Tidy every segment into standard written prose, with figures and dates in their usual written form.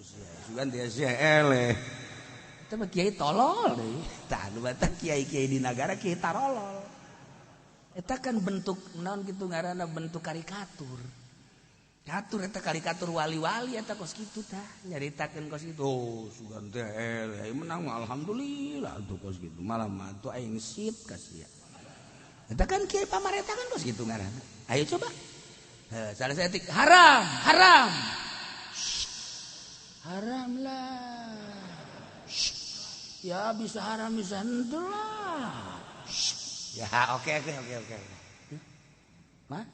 sia sugan dia sia eleh. Eta mah kiai tolol deui. Tah nu batak kiai-kiai di nagara kiai tarolol. Eta kan bentuk naon kitu ngaranna bentuk karikatur. Katur eta karikatur wali-wali eta kos kitu tah nyaritakeun kos kitu. Oh, sugan teh eleh menang mah alhamdulillah tuh kos kitu. Malah mah tuh aing sip ka sia. Eta kan kiai pamarentah kan kos kitu ngaranna. Ayo coba. Heh, salah saeutik haram, haram. Haram lah. Ya bisa haram bisa henteu lah. Ya oke. Mah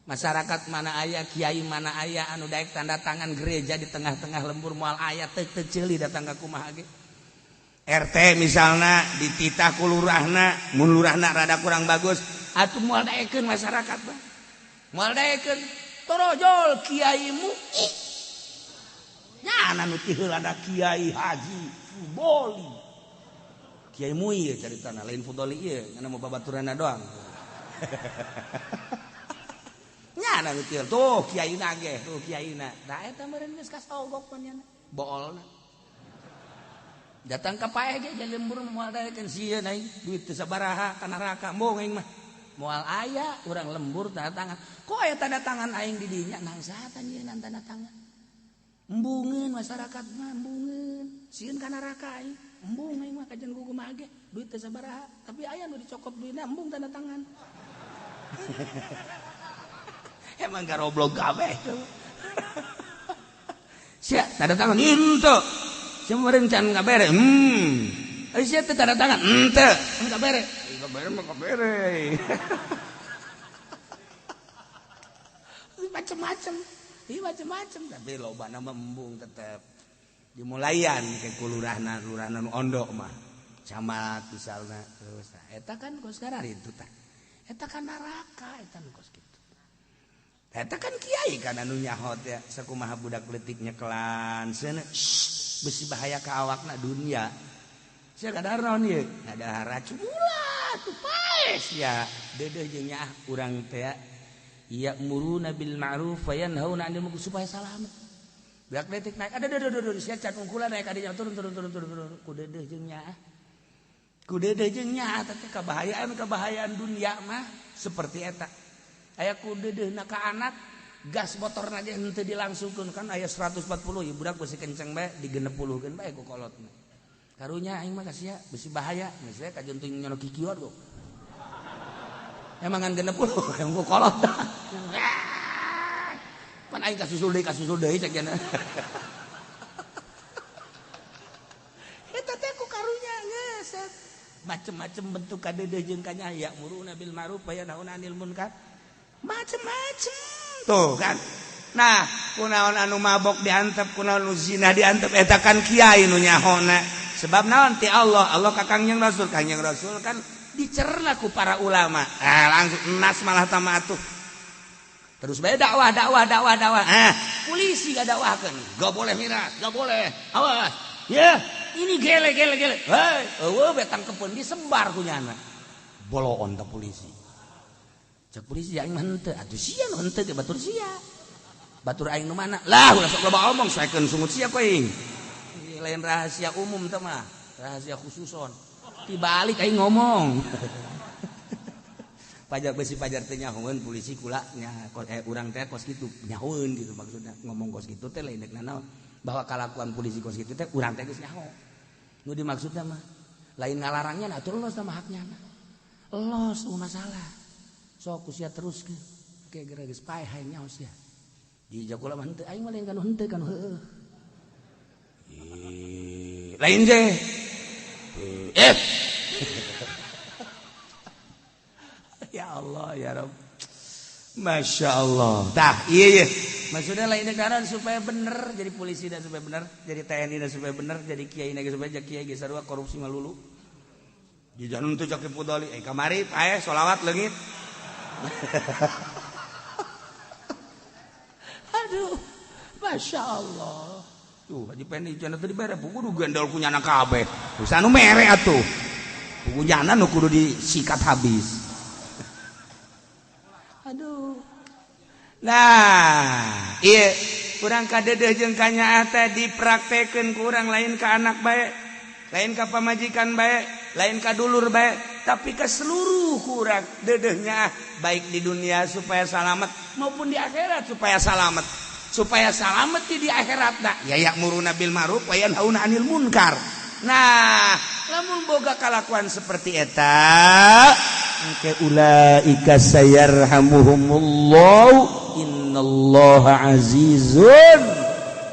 masyarakat mana aya kiai mana aya anu daek tanda tangan gereja di tengah-tengah lembur moal aya teu teu ceuli datang ka kumaha ge. RT misalna dititah ku lurahna, mun lurahna rada kurang bagus atuh moal daekeun masyarakat mah. Moal daekeun torojol kiaimu. Nyana nu ti heula da kiai haji Fudoli. Kiai mui caritana lain Fudoli ieu ngana mau babaturanna doang. Nyana nu ti tuh kiaina ge tuh kiaina. Tah eta meureun geus kasogok pan nyana boolna. Datang ka paeh ge jadi lembur moal daekeun sieun aing duit teu sabaraha ka neraka embung aing mah. Moal aya urang lembur tanda tangan. Kok aya tanda tangan aing di dinya nang saha nyieun tanda tangan. Embungeun masyarakat mah embungeun sieun ka neraka aing. Embung aing mah kajen kumaha ge duit teu sabaraha tapi aya nu dicokot duitna embung tanda tangan. Emang garoblog kabeh tuh. Sia tanda tangan henteu. Sia meureun can ngabere. Sia teu tanda tangan henteu. Ngabere. Ngabere mah ngabere. Macem-macem. Ieu macem-macem tapi lobana mah embung tetep. Dimulayan ke kulurahna lurahna nu ondok mah. Camat misalna terus eta kan kos kararitu tah. Eta kan neraka eta nu kos kitu. Eta kan kiai kan anu nyaho teh sakumaha budak leutik nyekelan seuneu besi bahaya ka awakna dunia. Sia kadahar naon ieu? Ngadahar racun ulah tuh paes ya. Deudeuh jeung nyaah urang teh ya'muruna bil ma'ruf wa yanhauna 'anil munkar supaya salamet. Budak leutik naik ada aduh sia can ungkulan naik kadinya turun ku deudeuh jeung nyaah. Ku deudeuh jeung nyaah teh kabahayaan dunia mah seperti eta. Aya ku deudeuhna ka anak gas motorna ge henteu dilangsungkeun kan aya 140 ieu budak beusi kenceng bae di-60keun bae ku kolotna. Karunya aing mah ka sia beusi bahaya geus we kajeun teuing nyono kikieuan kok. Emang ngan 60 yang ku kolot. Pan aing kasusul deui cek jana. Eta teh ku karunya geus macem-macem bentuk kadeudeuh jeung kanya ya muruna bil ma'ruf wa yanhauna 'anil munkar. Macem-macem tuh kan. Nah, kunaon anu mabok diantep, kunaon nu zina diantep eta kan kiai nu nyahona. Sebab naon ti Allah, Allah ka Kangjeng Rasul, Kangjeng Rasul kan dicerna ku para ulama. Ah, langsung enas malah tamatuh. Terus bae dakwah. Ah, polisi gak dakwahkeun. Gak boleh miras, gak boleh. Awas. Ya, ini gele. Hei, eueuh bae tangkepeun disebar ku nyana. Boloon ta polisi. Cek polisi aing mah henteu, atuh sia nu henteu ge batur sia. Batur aing nu mana? Lah ulah sok loba omong saekeun sungut sia ku aing. Lain rahasia umum teh mah, rahasia khususon. Dibalik aing ngomong. Pajar besi pajar teh nyahoeun polisi kula nya urang teh kos kitu nyahoeun gitu maksudna ngomong kos kitu teh lain deuk nanaon bahwa kalakuan polisi kos kitu teh urang teh geus nyaho. Nu dimaksudna mah lain ngalarangnya atuh los sama haknya. Los masalah. Sok ku sia teruskeun. Ke geura geus paeh hayang nyaho sia. Di jakula mah henteu aing mah lain kanu henteu kanu heueuh. Lain je. Ya Allah ya Rabb. Masya Allah. Tah iya. Maksudnya lain negara supaya bener jadi polisi dan supaya bener jadi TNI dan supaya bener jadi kiai dan supaya jadi kiai geus sarua korupsi malulu. Di janun teu cak pudoli kamari paeh sholawat leungit. Aduh, Masya Allah. Tuh Haji Pendi cenah teu dibere kudu gendol ku nyana kabeh. Geus anu mere atuh. Kudu nyana nu kudu disikat habis. Aduh. Nah, iya Urang kadedeh jeung kanyaah teh dipraktekeun ku urang, lain ka anak bae, lain ka pamajikan bae, lain ka dulur bae, tapi ke seluruh kurang dedehnya, baik di dunia supaya salamet maupun di akhirat supaya salamet. Supaya salamet di akhirat nah ya ya'muruna bil ma'ruf wa yanhauna 'anil munkar. Nah, lamun boga kalakuan seperti eta engke ulaika sayarhamuhumullah innallaha azizun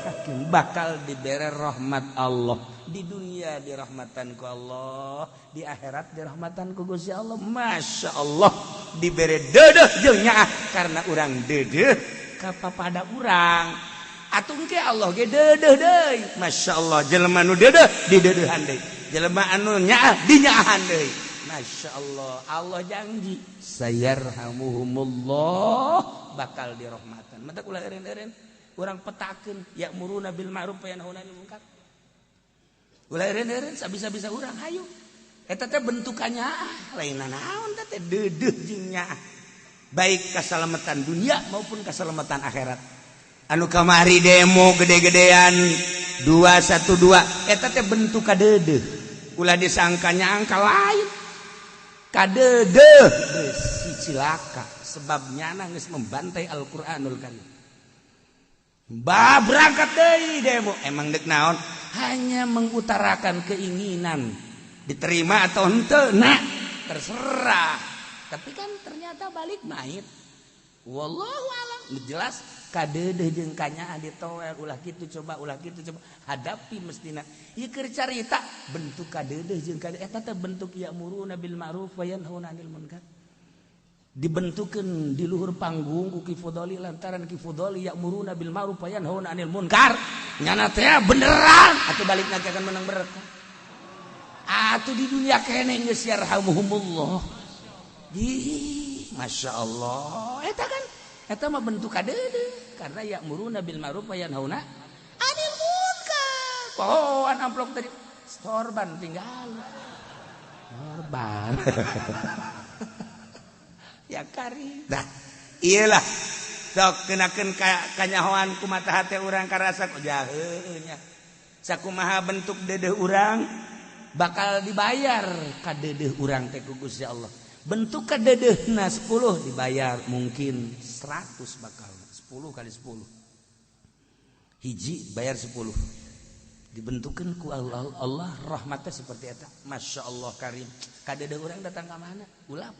hakim, bakal dibere rahmat Allah. Di dunia dirahmatan ku Allah, di akhirat dirahmatan ku Gusti Allah. Masya Allah, dibere dedeh jeung nyaah karena urang dedeh kapapada urang. Atuh engke Allah ge dedeh deui. Masya Allah, jelema nu dedeh didedeuhan deui, jelema anu nyaah dinyaahan deui. Masya Allah, Allah janji sayarhamuhumullah, bakal dirahmatan. Matak ulah eureun-eureun urang petakeun ya'muruna bil ma'ruf wa yanhauna 'anil munkar. Ulah eureun-eureun, sabisa-bisa urang hayu. Eta teh bentukannya lain naon teh, deudeuh jeung nyaah. Baik keselamatan dunia maupun keselamatan akhirat. Anu kamari demo gede-gedean 212 eta teh bentuk kadeudeuh. Ulah disangkanya angka lain. Kadeudeuh si cilaka sebab nyana geus membantai Al-Qur'anul Karim. Bah berangkat deui demo, emang dek naon? Hanya mengutarakan keinginan, diterima atau henteu nah terserah. Tapi kan ternyata balik mait. Wallahu alam, jelas kadeudeuh jeung kanyaah ditoel, ulah kitu coba, ulah kitu coba, hadapi mestina. Ieu keur carita bentuk kadeudeuh jeung kadeudeuh eta teh bentuk ya'muruna bil ma'ruf wa yanhauna 'anil munkar. Dibentukeun di luhur panggung ku Ki Fudoli lantaran Ki Fudoli ya'muruna bil ma'ruf wa yanhauna 'anil munkar. Nyana teh beneran atuh balikna akan menang berkah. Atuh di dunia keneh geus yarhamuhumullah. Ih, Masya Allah. Eta kan eta mah bentuk kadeudeuh karena ya'muruna bil ma'ruf wa yanhauna 'anil munkar. Pohoan amplop tadi sorban tinggal. Sorban. Ya kari. Dah, iyalah. Sok kenakeun kanyahoan ku mata hate urang karasa ku jaheunya. Sakumaha bentuk dedeh urang bakal dibayar kadedeh urang teh ku Gusti Allah. Bentuk kadedehna 10 dibayar mungkin 100 bakal 10 kali 10. Hiji bayar 10. Dibentukeun ku Allah, Allah rahmatnya seperti eta. Masya Allah karim. Kadedeh urang datang ka mana? Ulah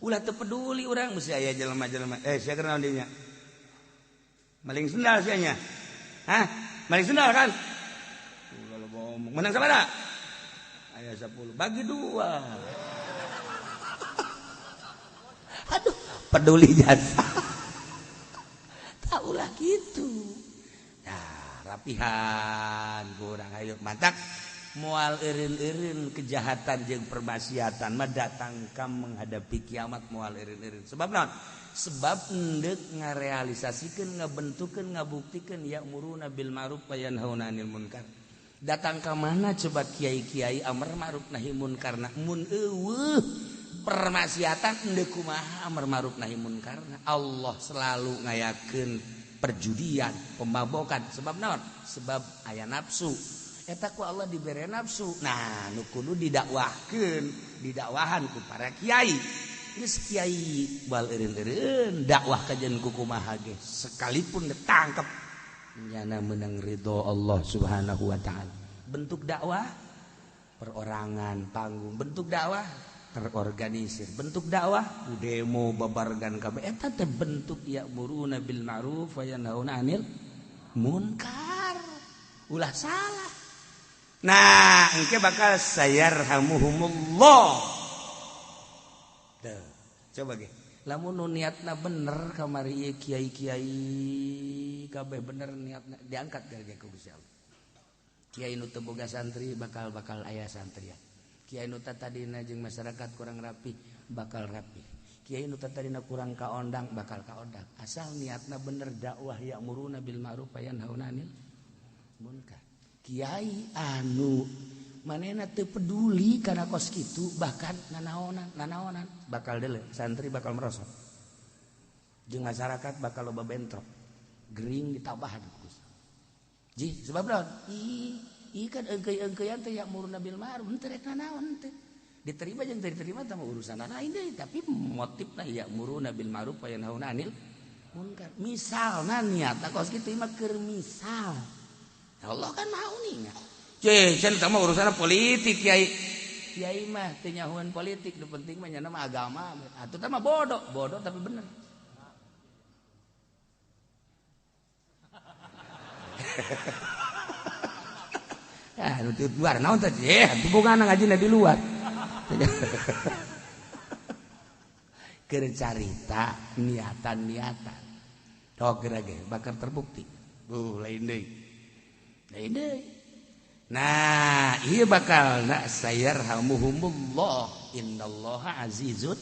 ulah teu peduli urang mesti aya jelema-jelema. Sia keur naon dinya? Maling sendal sia nya. Hah? Maling sendal kan? Kalau bohong. Menang sabaraha? Aya 10 bagi 2. Aduh, peduli jasa. Taulah gitu. Nah, rapihan kurang ayo mantak moal eureun-eureun kejahatan jeung permaksiatan mah datang ka menghadapi kiamat moal eureun-eureun. Sebab naon? Sebab endek ngarealisasikeun, ngabentukeun, ngabuktikeun ya'muruna bil ma'ruf wa yanhauna 'anil munkar. Datang ka mana coba kiai-kiai amar ma'ruf nahi munkarna mun eueuh permaksiatan endek kumaha amar ma'ruf nahi munkarna. Allah selalu ngayakeun perjudian, pemabokan. Sebab naon? Sebab aya nafsu. Eta ku Allah dibere nafsu. Nah, nu kudu didakwahkeun, didakwahan ku para kiai. Geus kiai bal eureun-eureun dakwah kajen ku kumaha ge sekalipun ditangkep nyana menang ridho Allah Subhanahu wa taala. Bentuk dakwah perorangan panggung, bentuk dakwah terorganisir, bentuk dakwah demo babargan kabeh eta teh bentuk ya'muruna bil ma'ruf wa yanhauna 'anil munkar. Ulah salah. Nah, engke bakal sayarhamuhumullah. Tuh, coba ge. Lamun nu niatna bener kamari ieu kiai-kiai kabeh bener niatna diangkat ge ku Gusti Allah. Kiai nu teu boga santri bakal aya santrian. Kiai nu tadina jeung masyarakat kurang rapi bakal rapi. Kiai nu tadina kurang kaondang bakal kaondang. Asal niatna bener dakwah ya'muruna bil ma'ruf wa yanhauna 'anil munkar. Kiai anu manehna teu peduli kana kos kitu bahkan nanaonan bakal deuleu santri bakal merosot. Jeung masyarakat bakal loba bentrok. Gering ditabahan ku Gusti. Jih sebab naon? Ih kan engkeuy-engkeuyan teh ya'muruna bil ma'ruf henteu rek nanaon teh. Diterima jeung teu diterima tah urusan lain deui, tapi motifna ya'muruna bil ma'ruf wa yanhauna 'anil munkar. Misalna niatna kos kitu mah keur misal. Allah kan maha uninga. Ceh, cenah tah mah urusan politik kiai. Kiai mah teu nyahuan politik, nu penting mah nya mah agama. Atuh tah mah bodoh, bodoh tapi bener. Ah, nu di luar naon teh? Hubungan ngajina di luar. Keur carita niatan-niatan. Tok geura ge bakal terbukti. Lain deui. Lain deui. Nah, ieu bakal na sayarhamuhumullah innallaha azizun.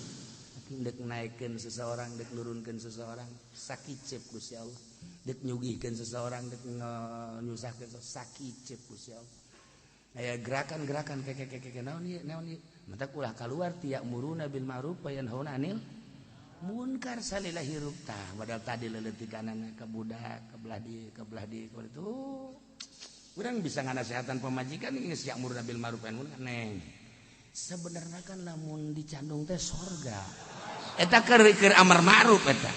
Dek naikkeun seseorang, dek nurunkeun seseorang, sakicep Gusti Allah. Dek nyugihkeun seseorang, dek nyusahkeun sakicep Gusti Allah. Aya gerakan-gerakan keke naon ieu naon ieu. Mata ulah kaluar ti ya'muruna bil ma'ruf wa yanhauna 'anil munkar salila hirup tah padahal tadi leuleutikannana ka budak, ka belah dieu, ka belah dieu, ka itu. Urang bisa nganasehatan pamajikan geus ya'muruna bil ma'ruf wa yanhauna neng. Sebenarnya kan lamun dicandung teh sorga. Eta keur amar ma'ruf eta.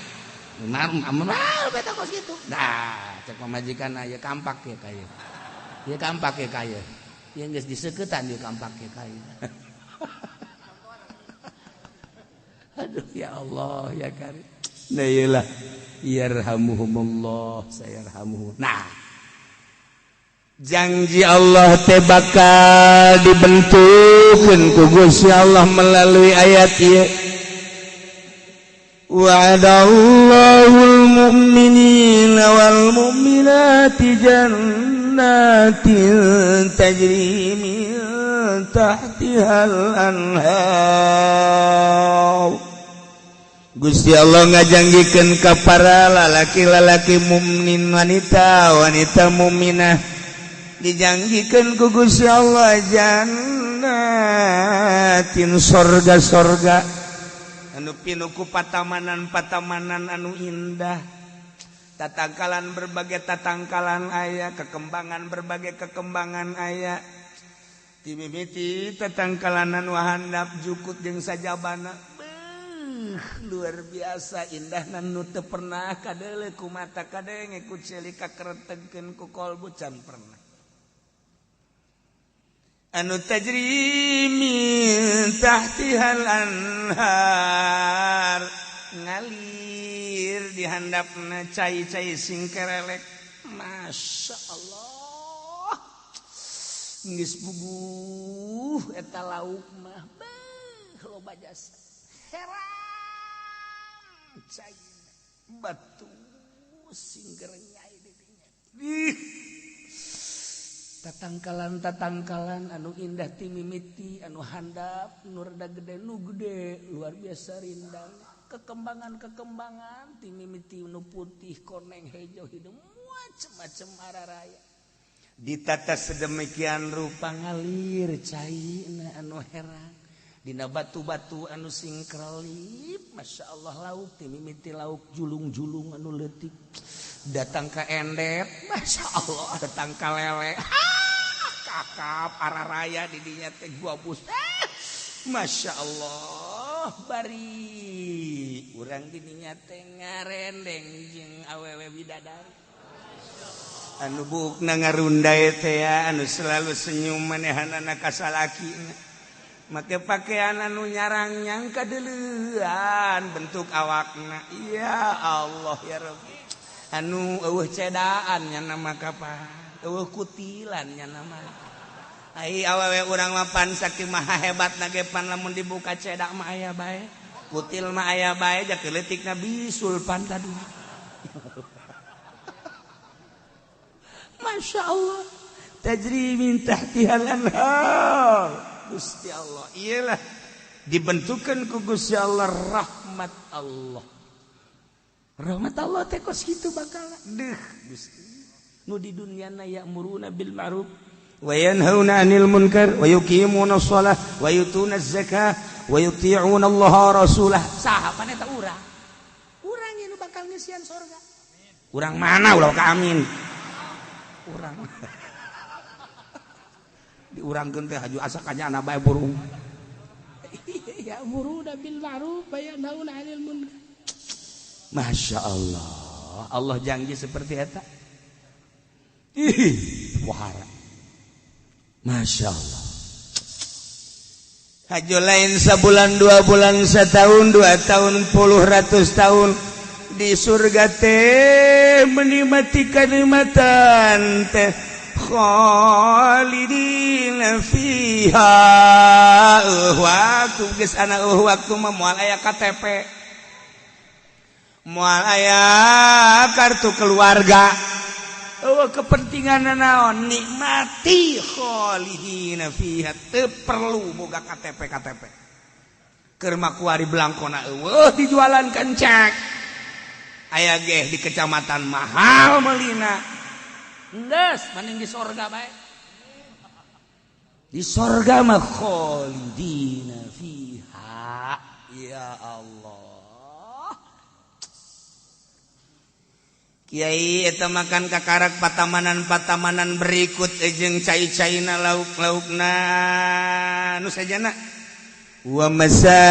Amar ma'ruf eta kos kitu. Nah, cek pamajikan aya kampak ya kaya. Ieu kampak ya kaya. Ieu geus diseuketan ieu kampak ya kaya. Aduh ya Allah ya karim. Nah iyalah yarhamuhumullah sayarhamuhum. Nah, janji Allah teh bakal dibentukkeun ku Gusti Allah melalui ayat ieu. Wa'adallahu al-mu'minina wal mu'minati jannatin tajri min tahtihal anhar. Gusti Allah ngajanjikeun ka para lalaki-lalaki mukmin wanita wanita mukminah dijanjikeun ku Gusti Allah jannatin sorga-sorga anu pinuh ku patamanan-patamanan anu indah, tatangkalan berbagai tatangkalan aya, kekembangan berbagai kekembangan aya, timimiti tatangkalan anu handap jukut jeung sajabana. Luar biasa indah nu teu pernah kadeuleu ku mata kadenge ku ceuli kakeretengkeun ku kolbu can pernah. Anu tajri min tahtihal anhar ngalir di handapna cai-cai singkerelek. Masya Allah geus puguh eta lauk mah beuh loba jasa herang cai batu singgerenyai di dinya. Tatangkalan-tatangkalan anu indah ti mimiti anu handap nu rada gede nu gede luar biasa rindang, kekembangan-kekembangan ti mimiti nu putih koneng hejo hidung macem-macem araraya ditata sedemikian rupa ngalir caina anu herang dina batu-batu anu singkrelip. Masya Allah lauk ti mimiti lauk julung-julung anu leutik datang ke endep, Masya Allah datang ke lele, kakap araraya didinya teh gua bus, Masya Allah bari urang didinya teh ngarendeng jeung awewe bidadari anu buukna ngarunday teh anu selalu senyum manehanana ka salakina make pakaian anu nyarang nyangka deuleuan bentuk awakna. Ya Allah ya Rabbi anu eueuh cedaan nya nama kapan eueuh kutilan nya nama ai awewe urang mah pan saking maha hebatna ge pan lamun dibuka cedak mah aya bae kutil mah aya bae ja keleutikna bisul pan tadua. Masya Allah tajri min tahtihal anhar. Gusti Allah iyalah dibentukan ku Gusti Allah rahmat Allah. Rahmat Allah teh kos kitu bakal deuh Gusti nu di dunyana ya'muruna bil ma'ruf wa yanhauna 'anil munkar wa yuqimuna shalah wa yutuna zakah wa yuti'una Allah wa rasulah. Saha pan eta urang? Urang nu bakal ngisian sorga. Urang mana ulah ka amin. Urang. Diurangkeun teh haju asa kanyana bae burung. Ya'muruna bil ma'ruf wa yanhauna 'anil munkar. Masya Allah, Allah janji seperti eta. Ih, wahara. Masya Allah. Haju lain sebulan, 2 bulan, setahun, 2 tahun, puluh ratus tahun di surga teh menikmati kenikmatan teh khalidina fiha. Waktu geus ana waktu mah moal aya KTP, moal aya kartu keluarga. Oh, kepentingan naon? Nikmati khalidina fiha, teu perlu boga KTP. KTP keur makuari blangkona eueuh, dijualan kencek aya ge di kecamatan mahal meulina. Geus mending di sorga bae. Di sorga mah khalidina fiha. Ya Allah. Kiai, eta makan kakarak patamanan-patamanan berikut jeung cai-caina, lauk-laukna nu sajana wa masakin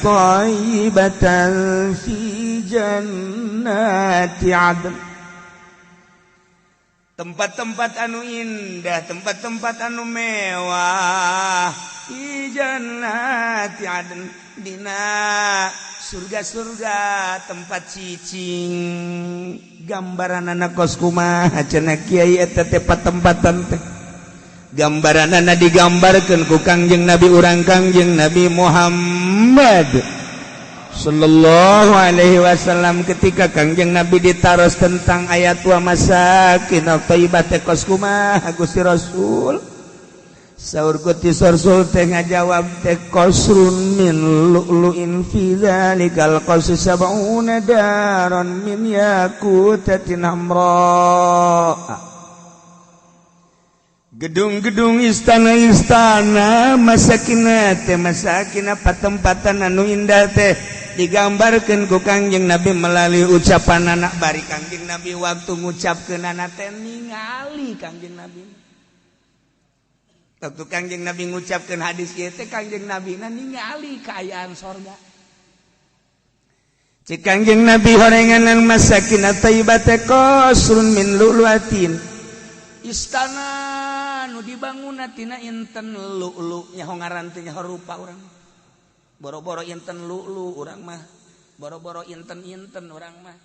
thayyibatan fi jannati adn, tempat-tempat anu indah, tempat-tempat anu mewah, fi jannati adn, dina surga-surga tempat cicing. Gambaran anak kos kumaha cenah, Kiai, eta teh tempatan teh? Gambaran digambarkan ku Kangjeng Nabi urang, Kangjeng Nabi Muhammad Sallallahu Alaihi Wasallam, ketika Kangjeng Nabi ditaros tentang ayat wa masakin thayyibah teh kos kumaha, Gusti Rasul? Saur Gusti Rasul teh ngajawab teh qasrun min lu'lu'in fi dzalikal qasri sab'una daran min yakutatin hamra. Gedung-gedung, istana-istana, masakina teh, masakina patempatan anu indah teh digambarkan ku Kangjeng Nabi melalui ucapan anak. Bari Kangjeng Nabi waktu ngucapkeun anak teh ningali Kangjeng Nabi. Waktu Kangjeng Nabi ngucapkeun hadis ieu teh, Kangjeng Nabi na ningali kaayaan sorga. Cik Kangjeng Nabi, horenganan masakin thayyibah teh qasrun min lu'lu'atin, istana nu dibangun tina inten lu'lu. Nyaho ngaran teh, nyaho rupa urang, boro-boro inten lu'lu urang mah, boro-boro inten-inten urang mah,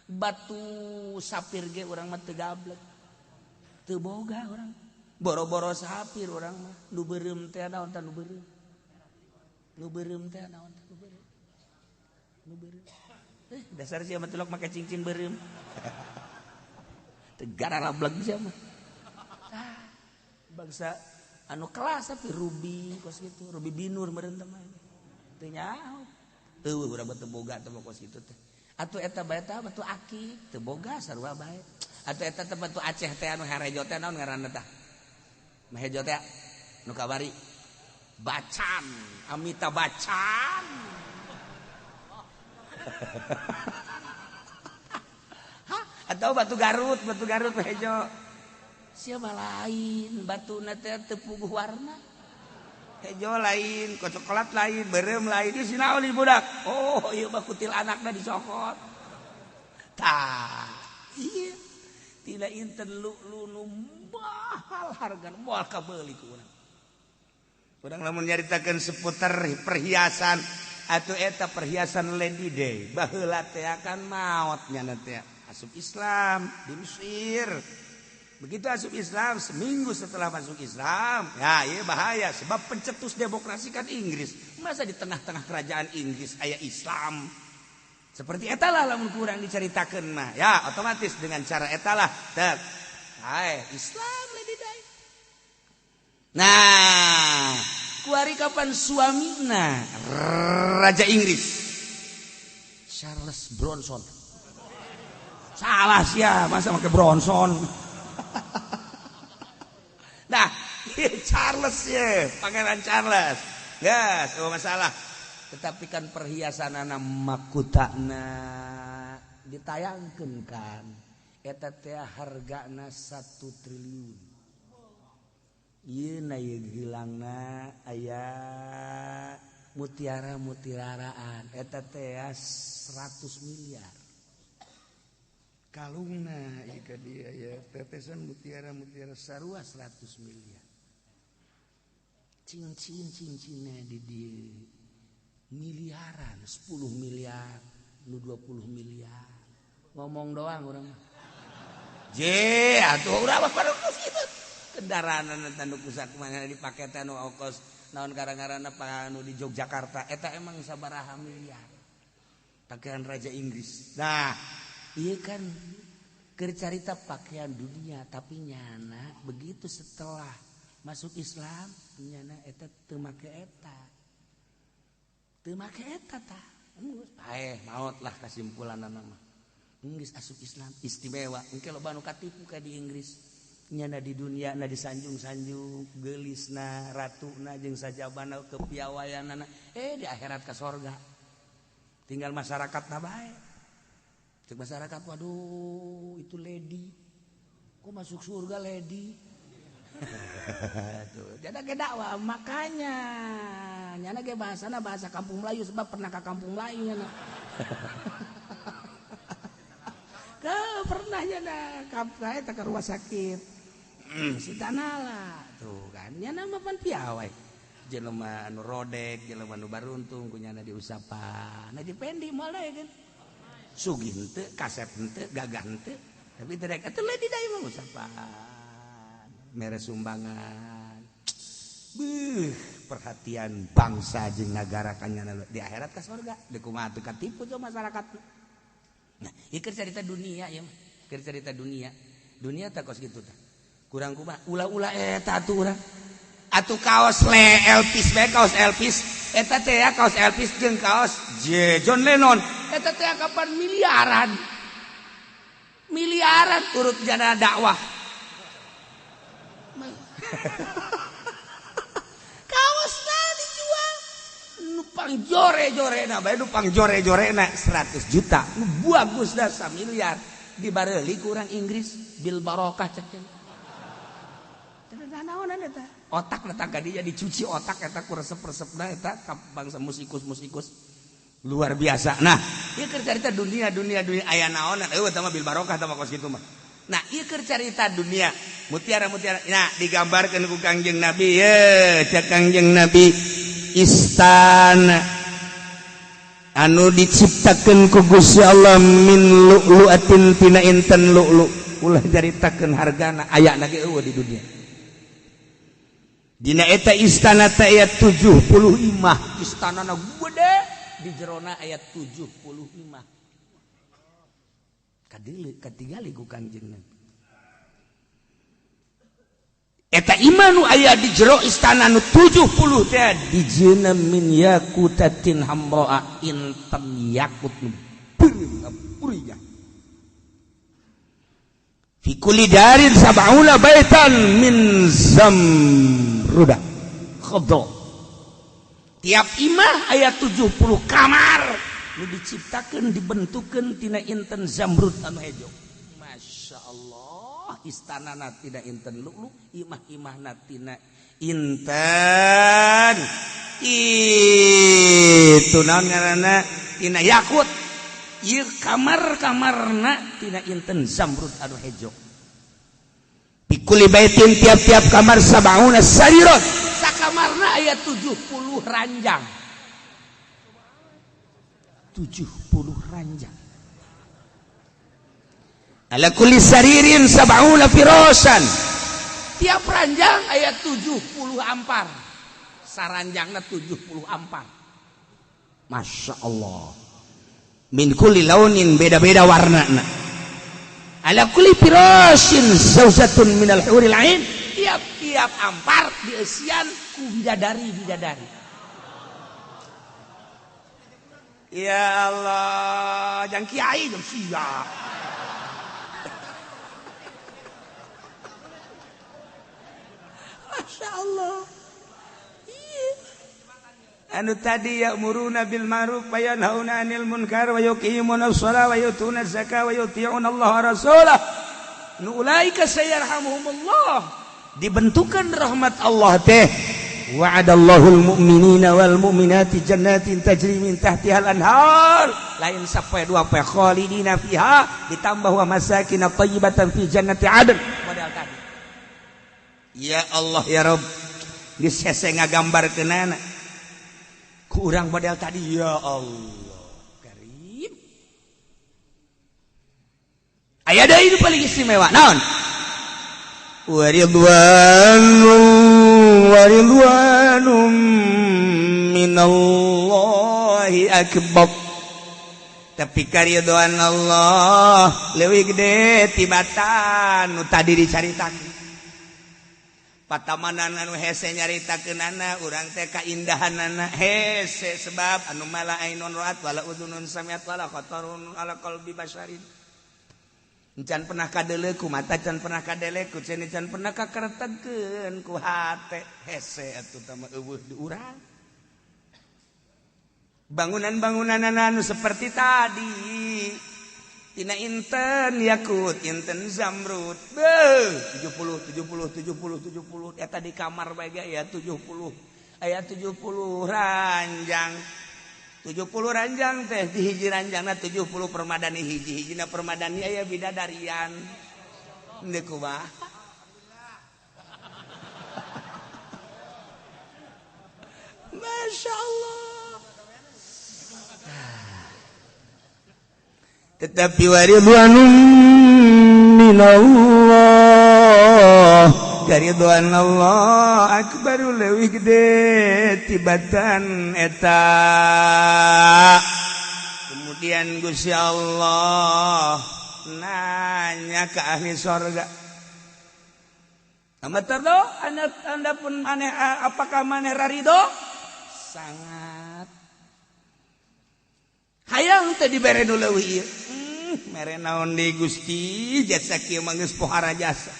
batu sapir ge urang mah teu gablek, teu boga urang. Boro-boro sapir urang mah, nu beureum teh naon tah? Nu beureum, nu beureum teh naon tah? Nu beureum, nu beureum, eh dasar sia mah tulok make cincin beureum, teu gararablek sia mah. Ah, bangsa anu kelas tapi ruby kos gitu, ruby binur meureun teh mah teu nyaho. Eueuh, urang mah teu boga teh kos kitu teh. Atuh eta bae tah batu akik teu boga, sarua bae. Atuh eta teh batu Aceh teh anu herejo teh naon ngaranna tah? Hejo teh nu kabari Bacan, Amita Bacan. Hah? Atau batu Garut, batu Garut hejo. Siapa lain batu teh teu puguh warna. Hejo lain, kok coklat lain, beureum lain. Ieu sinaon ieu budak? Oh, ieu mah kutil anakna dicokot. Tah, iya. Tina inten lu'lu nu mahal hargana moal kabeuli ku urang. Urang lamun nyaritakeun seputar perhiasan atau eta perhiasan Lady Day baheula teh akan maot nyana teh asup Islam di Mesir. Begitu asup Islam, seminggu setelah masuk Islam, ya iya bahaya sebab pencetus demokrasi kan Inggris. Masa di tengah-tengah kerajaan Inggris aya Islam? Seperti etalah lamun kurang diceritakan mah, ya otomatis dengan cara etalah. Tek, hai Islam Lady Day. Nah, kuari kapan suamina Raja Inggris Charles Bronson. Salah sih ya, masa pakai Bronson. Nah, Charles ya, Pangeran Charles. Yes, oh masalah. Tetapi kan perhiasan anak makutana ditayangkan kan. Eta teh hargana 1 triliun. Ieu na ieu gilangna aya mutiara-mutiaraan eta teh 100 miliar. Kalungna ieu ka dieu ya tetesan mutiara-mutiara sarua 100 miliar. Cincin-cincinna di dieu miliaran, 10 miliar, nu 20 miliar. Ngomong doang urang mah. Je, atuh urang mah pada kitu. Kendaraan anu kusakumaha dipake teh anu ongkos naon karang-karana anu di Yogyakarta eta emang sabaraha miliar. Pakaian Raja Inggris. Nah, ieu kan keur carita pakaian dunia tapi nyana begitu setelah masuk Islam nyana eta teu make eta. Teu make eta tah. Geus paeh maot lah kasimpulanna mah. Geus asup Islam istimewa. Engke loba nu katipu ka di Inggris. Nyana di dunia na disanjung-sanjung geulisna ratuna jeung sajabana kepiawaianana di akhirat ka sorga tinggal masyarakatna bae cek masyarakat waduh itu lady kok masuk surga lady tuh jada ge dakwah makanya nyana ge bahasana bahasa kampung Melayu sebab pernah ka kampung Melayu nyana ke pernah nyana ka eta ke rumah sakit si tanala tuh kan nyana mah pan piawai jelema anu rodek jelema anu baruntung ku nyana diusapan nah dipendi moal deui kan sugih henteu kasep henteu gagah henteu tapi teu rek atuh leuwih deui mah usapan mere sumbangan beuh perhatian bangsa jeung nagara ka nyana di akhirat ka surga deui kumaha teu katipu tuh masyarakat. Nah ieu keur carita dunia ieu mah keur carita dunia dunia teh kos kitu tah kurang kumaha ulah-ulah eta atuh urang atuh kaos le Elvis bae kaos Elvis eta teh ya kaos Elvis jeung kaos J John Lennon eta teh kapan miliaran miliaran urut jana dakwah kaosna dijual nu pangjore-jorena bae nu pangjore-jorena 100 juta nu bagus dah samiliar dibareuli ku urang Inggris bil barokah cek otak letak ka dinya dicuci otak eta ku resep-resepna eta ka bangsa musikus-musikus luar biasa. Nah, ieu keur carita dunia dunia dunia aya naonan eueuh eta mah bil barokah eta mah kos kitu mah. Nah, ieu keur carita dunia mutiara-mutiara. Nah, digambarkeun ku Kangjeng Nabi ye, cek Kangjeng Nabi istana anu diciptakeun ku Gusti Allah min lu'lu'atin tina inten lu'lu. Ulah caritakeun hargana aya ge eueuh di dunia. Dina eta istana teh aya 70 imah, istanana gede di jerona aya 70 imah. Kadeuleu katingali ku Kangjeng Nabi. Eta imah nu aya di jero istana nu 70 teh dijieuna min yakutatin hamraa inten yakut nu beureum. Fi kulli darin sab'una baitan min zamruda khadra. Tiap imah aya 70 kamar nu diciptakeun dibentukeun tina inten zamrud anu hejo. Masya Allah, istanana tina inten lu'lu, imah-imahna tina inten itu naon ngaranna tina yakut. Ieu kamar-kamarna tina inten zamrud anu hejo. Pikuli baitin tiap-tiap kamar sab'una sariron. Sakamarna aya 70 ranjang. 70 ranjang. Ala kulli saririn sab'una firasan. Tiap ranjang aya 70 ampar. Saranjangna 70 ampar. Masya Allah. Min kulli launin beda-beda warna. Ala kulli firashin zauzatun minal huril ain. Tiap-tiap ampar dieusian ku bidadari-bidadari. Ya Allah, jangan kiai jam siap. Masya Allah. Anu tadi ya'muruna bil ma'ruf wa yanhauna 'anil munkar wa yuqimuna shalah wa yu'tuna zakah wa yuti'una Allah wa rasulah. Nu ulaika sayarhamuhumullah. Dibentukan rahmat Allah teh. Wa'adallahu al-mu'minina wal mu'minati jannatin tajri min tahtihal anhar. Lain sapoe dua poe khalidina fiha ditambah wa masakin thayyibatan fi jannati adn. Model tadi. Ya Allah ya Rabb. Geus hese ngagambarkeunana. Ku urang model tadi ya Allah. Karim. Aya deui nu paling istimewa naon? Waridwanum minallahi akbar. Tapi karidhoan Allah leuwih gede tibatan nu tadi dicaritakeun. Patamanan anu hese nyaritakeunana urang teh kaindahanana hese sebab anu mala ainun ra'at wala udhunun sami'at wala khatarun ala qalbi basyarin. Can pernah kadele ku mata, can pernah kadele ku ceuni, can pernah kakertekeun ku hate. Hese atuh tah mah eueuh di urang. Bangunan-bangunan anu seperti tadi tina inten yakut, inten zamrud. Beuh, 70 70 70 70 eta di kamar bae ge aya 70. Aya 70 ranjang. 70 ranjang teh di hiji ranjangna 70 permadani hiji-hijina permadani aya bidadarian. Deuk kumaha? Masya Allah. Tetapi waridwanum minallah, karidwan Allah akbaru leuwih gede tibatan eta. Kemudian Gusti Allah nanya ke ahli sorga, amat terdo anda pun aneh, apakah maneh rarido? Sangat hayang teh dibere nu leuwih ieu. Mere naon deui Gusti jasa kieu mah geus pohara jasa.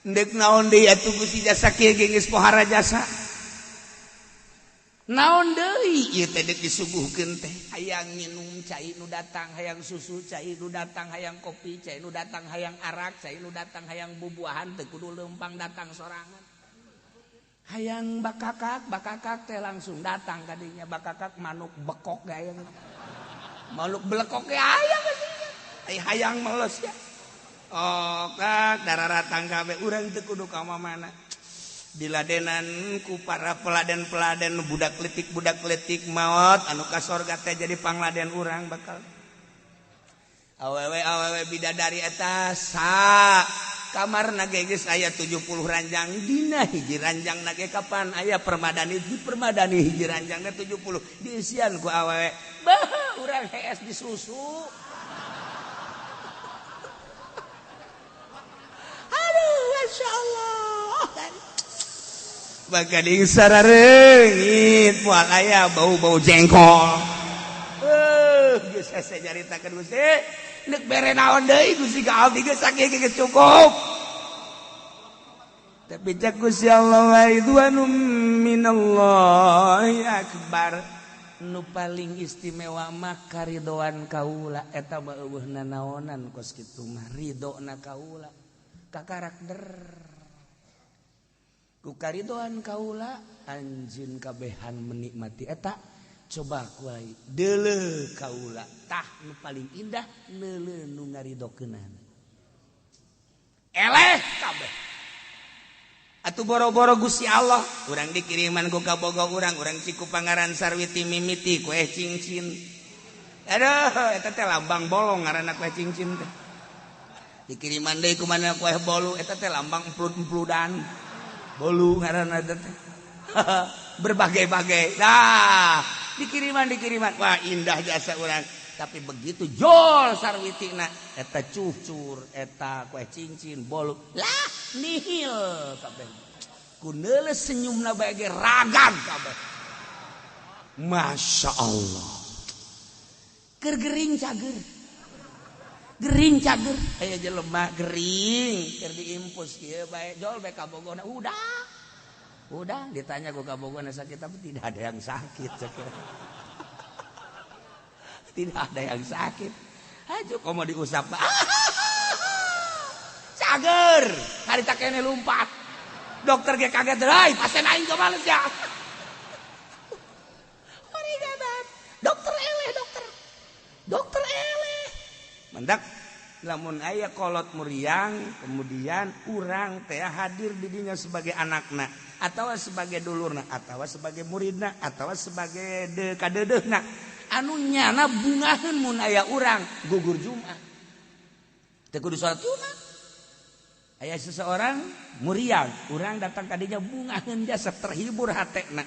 Ndek naon deui atuh Gusti jasa kieu ge geus pohara jasa. Naon deui ieu teh deuk disuguhkeun teh. Hayang minum cai nu datang, hayang susu cai nu datang, hayang kopi cai nu datang, hayang arak cai nu datang, hayang bubuahan teu kudu leumpang datang sorangan. Hayang bakakak, bakakak teh langsung datang kadinya. Bakakak manuk bekok ge aya. Manuk belekok ge aya kadinya. Ai hayang meles ya. Oh, kak dararatang kabeh urang teu kudu ka mana. Diladenan ku para peladen-peladen budak letik maot anu ka sorga teh jadi pangladen urang bakal. Awewe-awewe bidadari eta sa kamarna ge geus aya 70 ranjang, dina hiji ranjang ge kapan aya permadani, di permadani hiji ranjangna 70 diisian ku awewe. Bah, urang hees disusu. Aduh, Masya Allah. Bagading sarareungit moal aya bau-bau jengkol. Geus hese nyaritakeun Gusti. Deuk bere naon deui Gusti ka abdi geus sakieu geus cukup. Tapi cek Gusti Allah wa ridwanum minallahi akbar. Nu paling istimewa mah karidoan kaula eta mah eueuh nanaonan kos kitu mah ridona kaula kakarakter. Ku karidoan kaula anjeun kabehan menikmati eta coba kuai deuleu kaula tah nu paling indah neuleu nu ngaridokeunana. Eleh kabeh. Atuh boro-boro Gusti Allah urang dikiriman ku kabogo urang, urang ciku Pangaran Sarwiti mimiti kue cincin. Aduh eta teh lambang bolong ngaranna kue cincin teh. Dikiriman deui ku mana kue bolu eta teh lambang emplut-empludan. Bolu ngaranna teh. Berbagai-bagai. Nah, dikiriman wah indah jasa urang. Tapi begitu jol sarwitina eta cucur, eta kue cincin, bolu. Lah, nihil kabeh. Ku neuleus senyumna bae ge ragam kabeh. Masya Allah. Keur gering cager. Gering cager. Aya jelema gering keur diimpus kieu bae jol bae kabogona udah. Udah ditanya ku kabogona sakit tapi tidak ada yang sakit. Tidak ada yang sakit. Ayo komo diusap. Cager, harita kene lompat. Dokter ge kaget, "Hai, pasien aing kumaha ya?" Horigadan. Dokter eleh, dokter. Dokter eleh. Mendak lamun aya kolot muriang, kemudian urang teh hadir di dinya sebagai anakna atau sebagai dulurna atau sebagai muridna atau sebagai kadeudeuhna anu nyana bungaheun mun aya urang gugur Jumat teu kudu salat Jumat. Aya seseorang muriang, urang datang ka dinya bungaheun jasa terhibur hatena.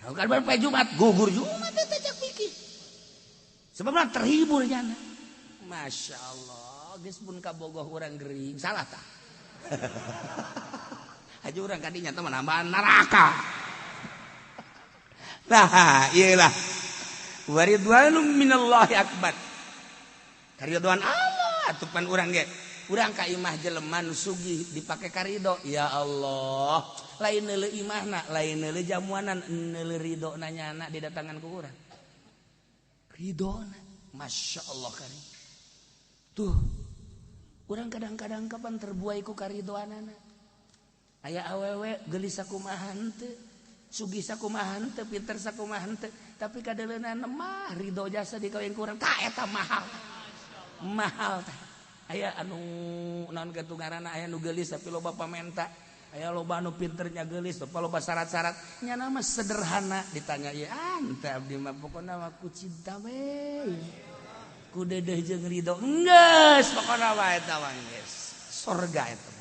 Kan bae Jumat gugur Jumat teh cak pikir sebabna terhibur nyana. Masya Allah, geus pun kabogoh urang gering salah tah. Haji urang kadinya teh menambah neraka. Nah, iyalah. Waridwanum minallahi akbar. Karidhoan Allah atuh pan urang ge. Urang ka imah jelema nu sugih dipake karido. Ya Allah, lain neuleuh imahna, lain neuleuh jamuanan, neuleuh ridona nyana didatangan ku urang. Ridona, Masya Allah karim. Tuh, urang kadang-kadang kapan terbuai ku karidoanana. Aya awewe geulis sakumaha henteu, sugih sakumaha henteu, pinter sakumaha henteu, tapi kadeuleunana mah ridho jasa dikawin ku urang. Tah eta mahal. Mahal tah. Aya anu naon kitu ngaranna, aya nu geulis tapi loba pamenta. Aya loba anu pinternya geulis tapi loba syarat-syarat. Nyana mah sederhana ditanya ieu ante abdi mah pokona mah ku cinta we. Ku dedeh jeung ridho. Geus pokona mah eta mah geus. Sorga eta.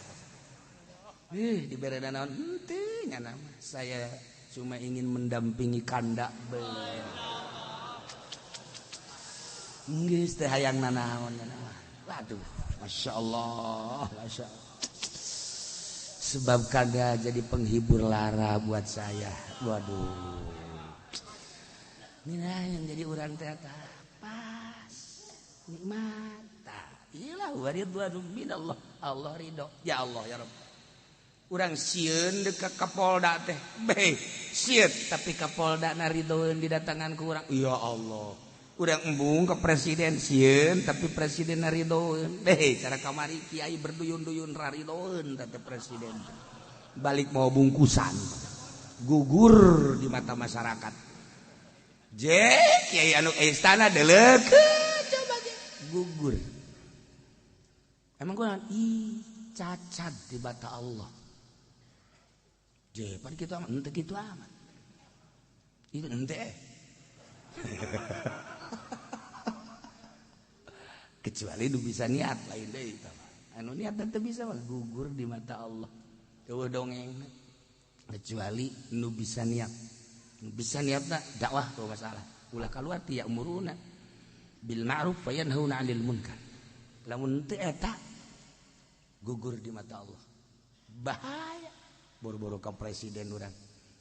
Ih dibere naon henteu nyana mah. Saya cuma ingin mendampingi kanda be. Geus teh hayang nanaon nyana mah. Waduh, Masya Allah, Masya Allah. Sebab kanda jadi penghibur lara buat saya. Waduh. Ini yang jadi urang teh pas nikmat. Iyalah waridwanum minallah. Allah ridho. Ya Allah ya Rabb. Urang sieun deuk ka Kapolda teh. Beh, sieun tapi Kapolda na ridhoeun didatangan ku urang. Ya Allah. Urang embung ke presiden sieun tapi presiden na ridhoeun. Beh, cara kamari kiai berduyun-duyun raridhoeun teh presiden. Balik mau bungkusan. Gugur di mata masyarakat. Je, kiai anu istana deleukeun coba ge gugur. Emang kurang ih cacat di mata Allah. Je, pan kitu amat, henteu kitu amat. Itu henteu. Kecuali nu bisa niat lain deui tah. Anu niat teu bisa mah gugur di mata Allah. Eueuh dongeng. Kecuali nu bisa niat. Nu bisa niatna dakwah tuh masalah. Ulah kaluar ti ya'muruna bil ma'ruf wa yanhauna 'anil munkar. Lamun teu eta gugur di mata Allah. Bahaya. Boro-boro ka presiden urang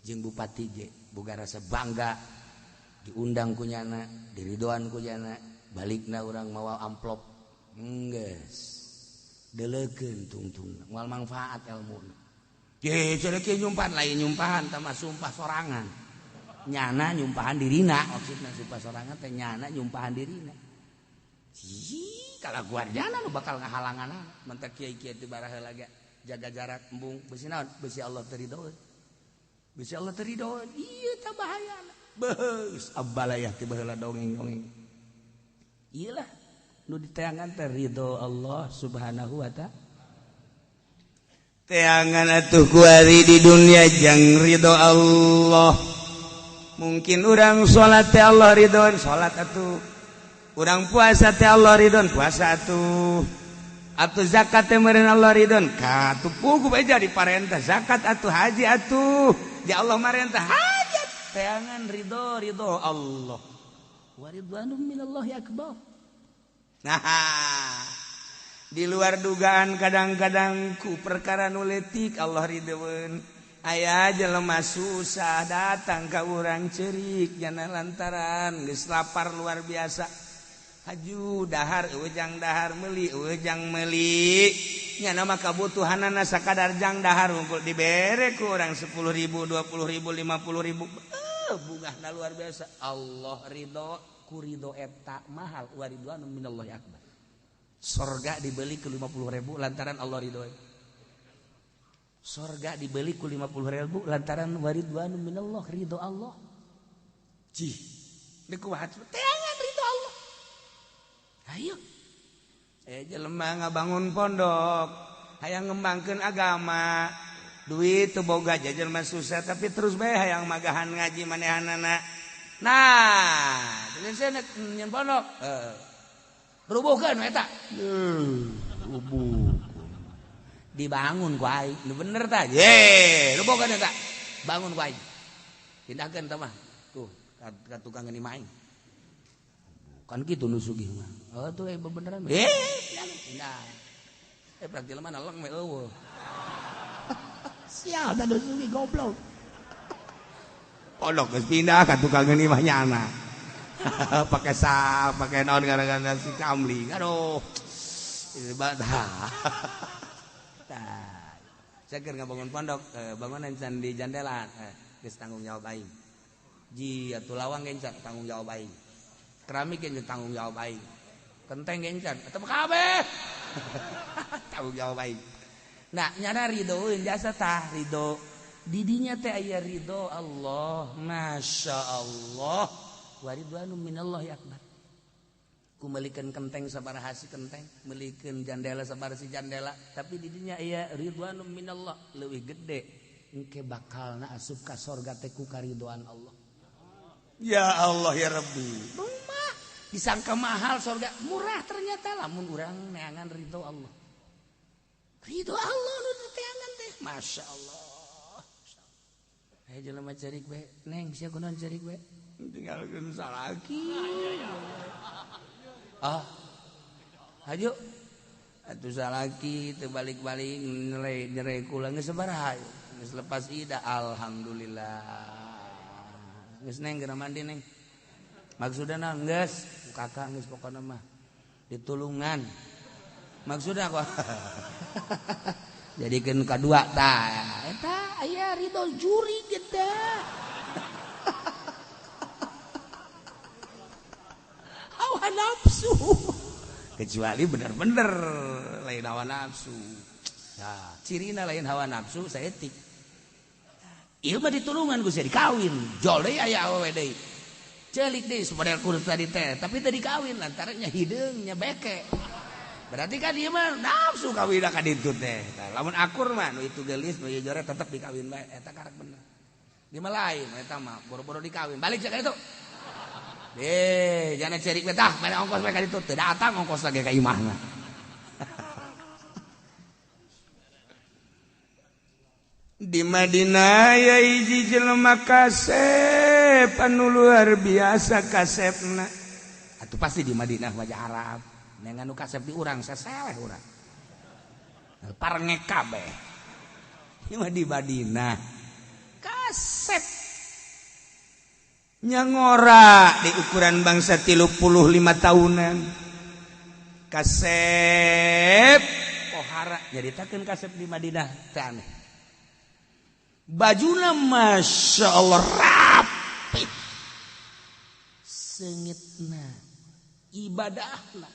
jeung bupati ge boga rasa bangga diundang ku nyana, diridoan ku nyana, balikna urang mawa amplop. Geus. Deleukeun tungtungna, moal manfaat elmuna. Ye cenah kieu nyumpahan lain nyumpahan tah mah sumpah sorangan. Nyana nyumpahan dirina, maksudna sumpah sorangan teh nyana nyumpahan dirina. Ih, kalaguan nyana nu bakal ngahalangan mentak kiai-kiai teu baraheula ge jaga jarak embung besi naon besi Allah teu ridhoeun. Besi Allah teu ridhoeun. Ieu tah bahayana. Beus abalayah ti baheula dongeng-dongeng. Ieu lah nu diteangan teh ridho Allah Subhanahu wa ta'ala. Teangan atuh kuari di dunia jang ridho Allah. Mungkin urang salat teh Allah ridhoeun, salat atuh. Urang puasa teh Allah ridhoeun, puasa atuh. Atuh zakat teh meureun Allah ridhoeun. Ka atuh puguh bae jadi parentah zakat atuh haji atuh. Ya Allah marentah hajat. Teangan ridho ridho Allah. Wa ridwanum minallahi akbar. Nah, di luar dugaan kadang-kadang ku perkara nu leutik Allah ridhoeun. Aya jelema susah datang ka urang ceurik jana lantaran geus lapar luar biasa. Haju dahar eueuh jang dahar meuli eueuh jang meuli. Nyana mah kabutuhanana sakadar jang dahar unggul dibere ku urang 10.000, 20.000, 50.000. Bungahna luar biasa. Allah ridho ku ridho eta mahal wa ridwanun minallahi akbar. Sorga dibeli ku 50.000 lantaran Allah ridho. Sorga dibeli ku 50.000 lantaran waridwanu minallah, ridho Allah. Cih, deuk kumaha teangan ridho Allah. Ayo. Jelema ngabangun pondok, hayang ngembangkeun agama, duit teu boga jelema susah tapi terus bae hayang magahan ngaji manehanana. Nah, saya nyen pondok. Rubuhkeun eta. Rubuh. Dibangun ku aing. Nu bener tah. Ye, rubuhkeun eta. Bangun ku aing. Pindahkeun tah mah. Tuh, ka tukang imah aing. Kan kitu nu sugih mah. Oh, tuh bebeneran. Pindah. Praktil mah naleng we eueuh. Sial da nu sugih goblok. Pondok geus pindah ka tukang imah nyana. Pakai sak, pakai naon gara-gara si kamling. Aduh. Ibadah. Tah. Saya keur ngabangun pondok, bangunan can di jandelan, geus tanggung jawab aing. Ji atuh lawang ge can tanggung jawab aing. Keramik ge tanggung jawab aing. Kenteng ge can, eta kabeh. Tanggung jawab aing. Nah, nyana ridhoeun jasa tah ridho. Didinya teh aya ridho Allah, Masya Allah. Waridwanu minallahi akbar. Ku meulikeun kenteng sabaraha si kenteng, meulikeun jandela sabaraha si jandela, tapi didinya aya ridwanu minallah leuwih gede. Engke bakalna asup ka sorga teh ku karidhoan Allah. Ya Allah ya Rabbi. Rumah disangka mahal sorga, murah ternyata lamun urang neangan ridho Allah. Ridho Allah nu diteangan teh, Masya Allah. Hayo jelema cerik we, neng sia kunaon cerik we? Tinggalkeun salaki. Ah. Hayu. Atuh salaki teu balik-balik nyere kula geus sabaraha geus lepas ida alhamdulillah. Geus neng geura mandi neng. Maksudna geus kakak geus pokona mah ditulungan. Maksudna kok. Jadikeun kadua tah. Eta aya ridho juri kita. Hawa nafsu. Kecuali bener-bener lain hawa nafsu. Nah, cirina lain hawa nafsu saeutik. Ieu mah ditulungan ku sia dikawin. Jol deui aya awewe deui. Celik deui model kurus tadi teh, tapi teu dikawin lantaran nya hideung nya beke. Berarti kan ieu mah nafsu kawin ka ditu teh. Tah, lamun akur mah nu itu geulis nu ieu jore tetep dikawin bae eta karek bener. Di mah lain eta mah boro-boro dikawin. Balik sia ka ditu. Jangan cerik betah, mana ongkos mereka itu teu datang ongkos lagi ka imahna. Di Madinah ya hiji jelema kasep anu luar biasa kasepna. Atuh pasti di Madinah wajah Arab. Nengan nu kasep di urang saseleh urang. Parengek kabeh. Ieu mah di Madinah. Kasep nyangora di ukuran bangsa 35 tahunan. Kasep pohara nyaritakeun kasep di Madinah teh aneh. Bajuna Masya Allah rapi. Seungitna ibadahna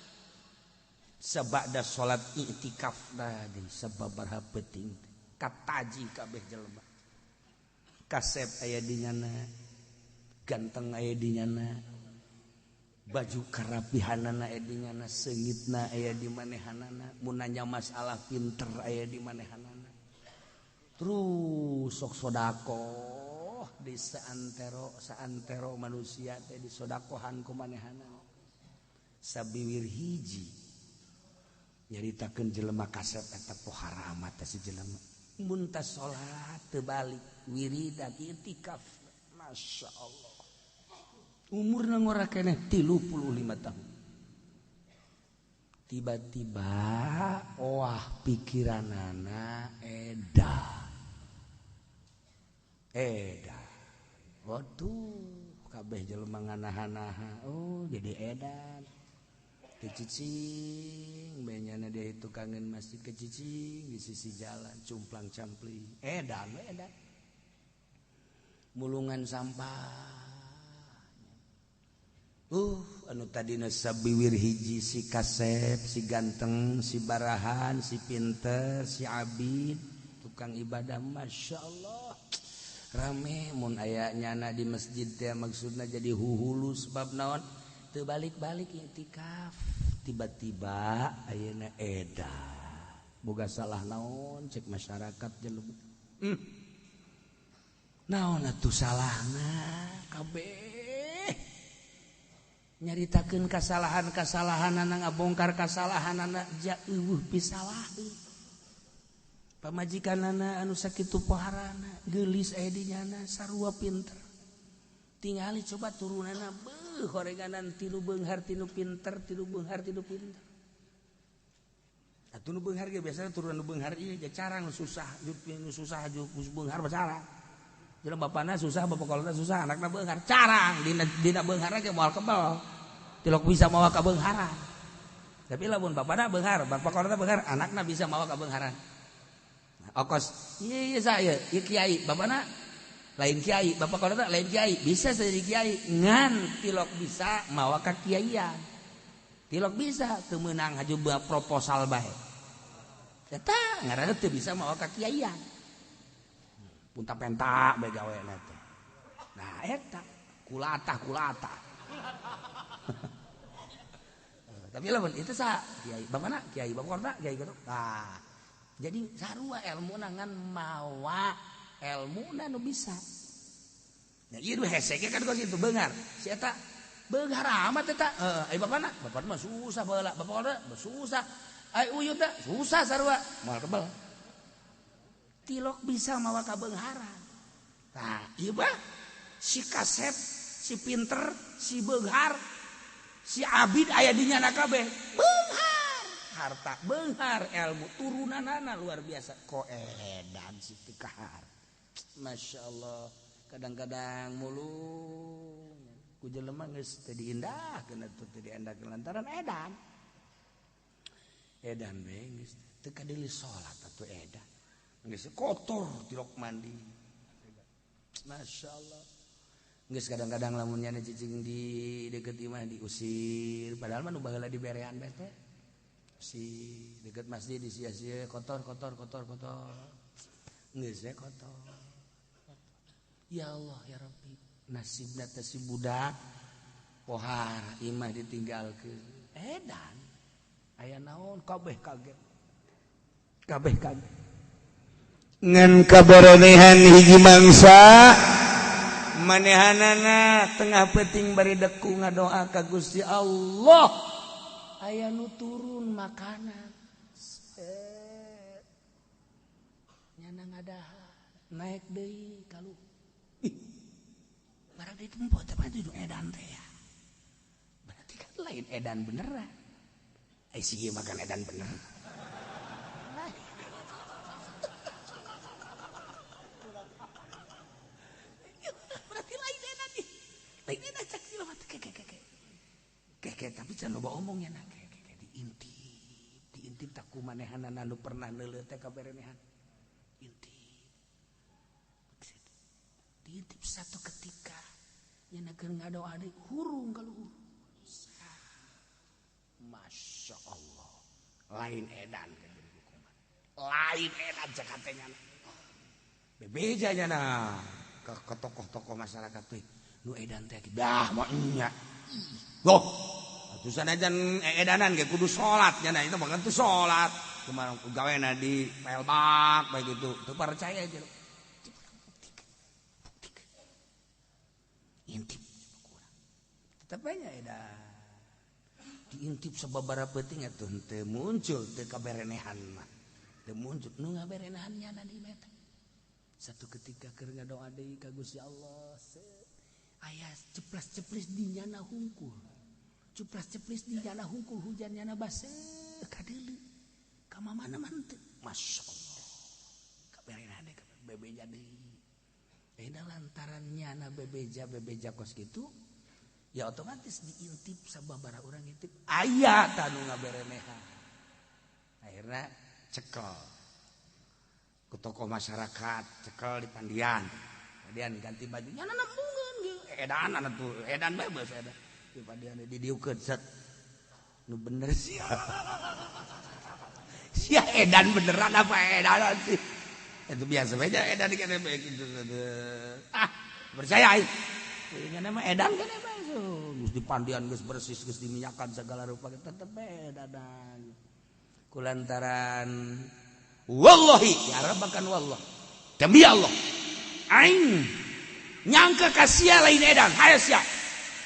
sabada salat i'tikaf tadi sababaraha peuting kataji kabeh jelema. Kasep aya di nyana, ganteng aya di nyana, baju karapihanana aya di nyana, seungitna aya di manehanana, mun nanya masalah pinter aya di manehanana. Terus sok sodakoh di saantero manusia teh disodakohan ku manehanana. Sabiwir hiji nyaritakeun jelema kasep eta pohara amat teh si jelema. Mun tas salat teu balik wiridan i'tikaf. Masya Allah. Umurna ngora keneh 35 tahun. Tiba-tiba oah pikiranana edan. Edan. Waduh, kabeh jelema nganaha-naha. Oh, jadi edan. Kecicing, benyana dia itu kangen masjid kecicing di sisi jalan cumplang-campling. Edan, edan. Mulungan sampah. Anu tadina sabiwir hiji si kasep, si ganteng, si barahan, si pinter, si abid, tukang ibadah, masya Allah. Rame mun aya nyana di masjid teh maksudna jadi huhulu sebab naon teu balik-balik iktikaf. Tiba-tiba ayeuna eda boga salah naon cek masyarakat jelema. Naon atuh salahna kabeh nyaritakeun kasalahan-kasalahanana ngabongkar kasalahanana ja eueuh pisalaheun. Pamajikanana anu sakitu poharana geulis aya di nyana sarua pinter. Tingali coba turunana beuh horenganan tilu beunghar tinu pinter tilu beunghar tinu pinter. Atuh nu beunghar ge biasana turunan nu beunghar ieu ge carang nu susah nu susah geus beunghar mah carang. Jelema bapana susah bapak kolotna susah anakna beunghar carang dina beunghar ge moal kebel. Tilok bisa mawa ka beungharan. Tapi lamun bapana beunghar bapak kolotna beunghar anakna bisa mawa ka beungharan. Okos, iya saya, iya kiai, bapakna lain kiai, bapak kolotna lain kiai, bisa jadi kiai, ngan tilok bisa mawa ka kiaian, tilok bisa teu meunang haju proposal bae, eta ngaranna teu bisa mawa ka kiaian, punta penta bae gawena teh, nah eta kulata kulata, tapi lamun itu sa kiai, bapakna kiai, bapak kolotna kiai gitu, nah. Jadi sarua ilmu ngan mawa ilmu nu bisa. Ya ieu nu hese ge kan kos kitu beunghar. Si eta beunghar amat eta. Heeh, ai bapana? Bapana mah susah baheula, bapana susah. Ai uyut teh susah sarua, moal kebel. Tilok bisa mawa kabeungharan. Tah, ieu mah si kasep, si pinter, si beunghar, si abid aya di nyana kabeh. Harta beunghar ilmu turunanana luar biasa ko edan si teu kahar. Masya Allah kadang-kadang mulung ku jelema geus teu diindahkeun atuh teu diendahkeun lantaran edan edan we geus teu kadeuli salat atuh edan geus kotor tilok mandi. Masya Allah geus kadang-kadang lamun nyana cicing di deukeut imah diusir padahal mah nu baheula diberean bae teh si deket masjid di sia-sia kotor kotor kotor kotor geus we kotor. Ya Allah ya Rabbi nasibna teh si budak pohar imah ditinggalkeun edan aya naon kabeh kaget kabeh kaget ngan kaberenehan hiji mangsa manehanana tengah peuting bari deku ngadoa ka Gusti Allah aya nu turun makanan nyana ngadahar naik deui ka luhur. Ih barang ditempo teh berarti nu edan teh ya berarti kan lain edan beneran ai si ieu makan edan bener. Berarti lain edan ih lain edan cak si mah teh keke tapi can loba omong nya na diintip diintip tak ku manehanana nu pernah neuleuh teh kaberenehan intip diintip satu ketika nya keur ngadoa deui hurung ka luhur. Masya Allah lain edan lain edan cek hatenya bebeja nya na ke tokoh-tokoh masyarakat teh nu edan teh dah mah nya loh atusan aja edanan ge kudu salat nya itu mah teu salat kumaha gawena di pelbak bae gitu teu percaya aja buktikan intip kurang tetep nya edan diintip sababaraha peuting atuh teu muncul teu kaberenehan mah teu muncul nu ngaberenehan nyana di meta. Satu ketika keur ngadoa deui ka Gusti Allah aya ceplas-ceplis di nyana hungkul ceplas-ceplis di nyana hungkul hujan nyana baseuh kadeuleu ka mamana mah henteu. Masya Allah kaberenehan deui bebeja deui eta lantaran nyana bebeja bebeja kos kitu ya otomatis diintip sababaraha urang intip aya tah nu ngaberenehan akhirna cekel ku tokoh masyarakat cekel di pandian pandian ganti baju nyana nembungeun ge edanan atuh edan bae beus edan. Dipandian didiukeun set. Nu bener sia. Sia edan beneran apa edan sih? Itu biasa aja edan dikene gitu. Ah, percaya aing. Ini mah edan kan bae so. Geus dipandian geus bersih geus diminyakan segala rupa tetep edan. Kulantaran wallahi ya rabbakan wallah. Demi Allah. Aing nyangka ka sia lain edan, hayo sia.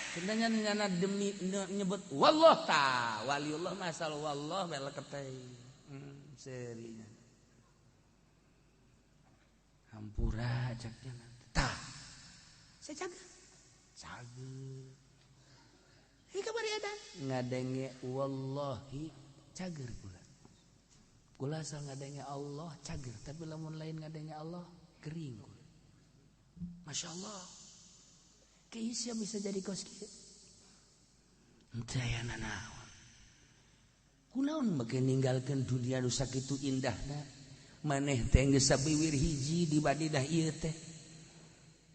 Sebenarnya nyana demi nyebut wallah ta waliullah masal wallah meleketei. Serinya. Hampura caknya tah. Saya jaga. Jaga. Ini kabar edan ngadenge wallahi cager kula. Kula asal ngadenge Allah cager, tapi lamun lain ngadenge Allah kering kula. Masya Allah. Keisya bisa jadi kos kieu. Henteu aya nanaon. Kunaon make ninggalkeun dunia nu sakitu indahna? Maneh teh geus sabiwir hiji di Madinah ieu teh.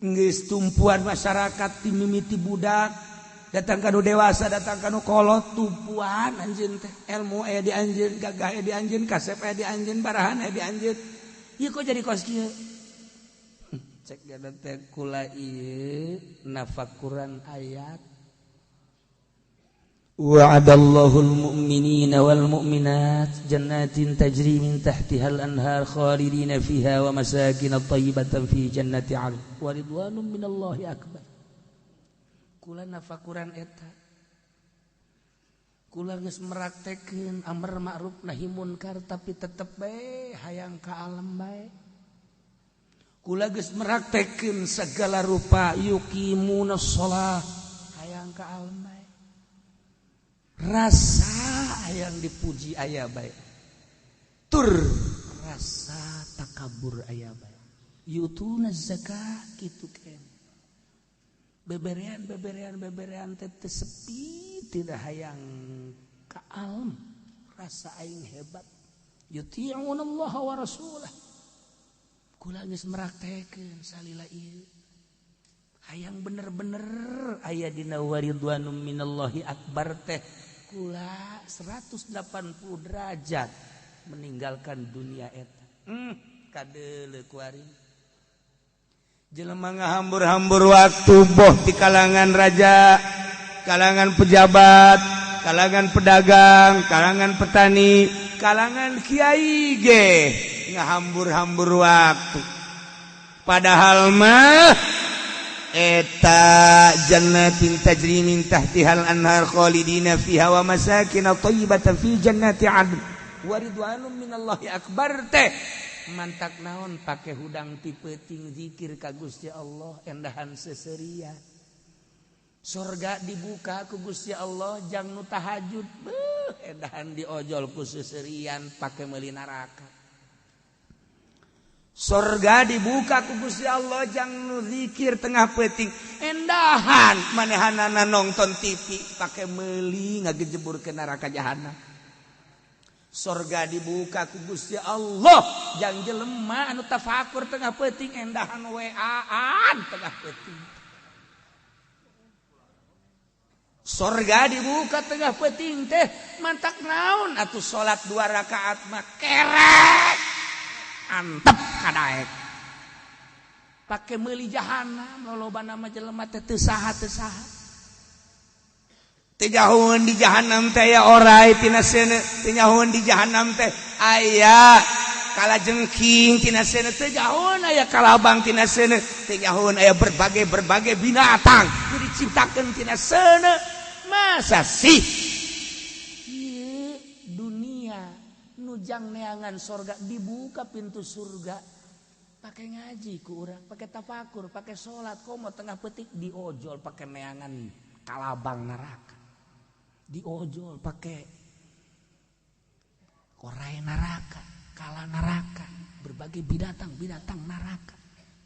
Geus tumpuan masyarakat ti mimiti budak datang ka nu dewasa, datang ka nu kolot, tumpuan anjeun teh. Ilmu aya di anjeun, gagah aya di anjeun, kasep aya di anjeun, barahan aya di anjeun. Ieu kok jadi kos kieu? Cek gana teh kula ieu nafakuran ayat wa'adallahu al-mu'minina wal mu'minat jannatin tajri min tahtihal anhar khalidina fiha wa masakin thayyibatan fi jannati 'adn wa ridwanum minallahi akbar. Kula nafakuran eta kula geus meraktekeun amar ma'ruf nahi munkar tapi tetep bae hayang ka alam bae. Kula geus meraktekeun segala rupa yuqimuna shalah hayang ka alam bae. Rasa hayang dipuji aya bae. Tur rasa takabur aya bae. Yutuna zakat kitu keneh. Beberean teh teu sepi tidak hayang ka alam rasa aing hebat. Yuti'unallaha wa rasulah. Kula geus meraktekeun salila ieu. Hayang bener-bener aya dina waridwanum minallahi akbar teh. Kula 180 derajat meninggalkan dunia eta. Kadeuleu kuari. Jelema ngahambur-hambur waktu boh di kalangan raja, kalangan pejabat, kalangan pedagang, kalangan petani, kalangan kiai ge ngahambur-hambur waktu. Padahal mah eta jannatin tajri min tahtihal anhar khalidina fiha wa masakin thayyibatan fi jannati 'adn wa ridwanum minallahi akbar teh. Mantak naon pake hudang ti peuting zikir ka Gusti Allah endahan seserian. Sorga dibuka ku Gusti Allah jang nu tahajud beuh endahan diojol ku seserian pake meuli neraka. Sorga dibuka ku Gusti Allah jang nu zikir tengah peuting endahan manehanana nonton TV pake meuli ngagejebur ke neraka jahanam. Sorga dibuka ku Gusti Allah jang jelema anu tafakur tengah peuting endahan WA-an tengah peuting. Sorga dibuka tengah peuting teh mantak naon atuh salat 2 rakaat mah kerek antep kadaek. Pake meuli jahanam lolobana mah jelema teh teu saha teu saha. Teu jauheun di jahanam teh aya orai tina seuneu, teu jauheun di jahanam teh aya kalajengking tina seuneu, teu jauheun aya kalabang tina seuneu, teu jauheun aya berbagai-berbagai binatang nu diciptakeun tina seuneu. Masa sih ieu dunia nu jang neangan sorga dibuka pintu surga pakai ngaji ku urang, pakai tafakur, pakai salat, komo tengah petik diojol pakai neangan kalabang neraka. Diojol pakai korai neraka, kala neraka, berbagai binatang-binatang neraka.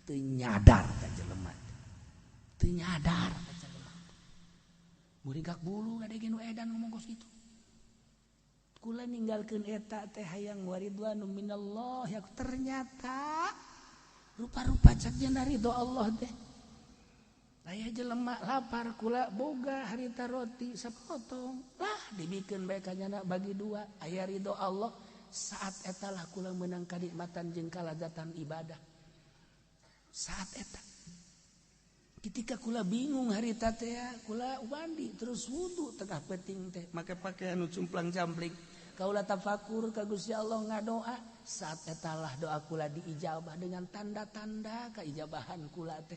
Teu nyadar ka jelema. Teu nyadar ka jelema. Muringkak bulu ngadegin nu edan ngomong kos kitu. Kula ninggalkeun eta teh hayang waridwanu minallah ya ternyata rupa-rupa cak ridho Allah teh. Aya jelema lapar kula boga harita roti sapotong lah dibikeun bae ka nyana bagi dua aya ridho Allah. Saat eta lah kula meunang kanikmatan jeung kalazatan ibadah. Saat eta ketika kula bingung harita teh kula mandi terus wudu tengah peuting teh make pakaian nu cumplang-campling kaula tafakur ka Gusti Allah ngadoa. Saat eta lah doa kula diijabah dengan tanda-tanda kaijabahan kula teh.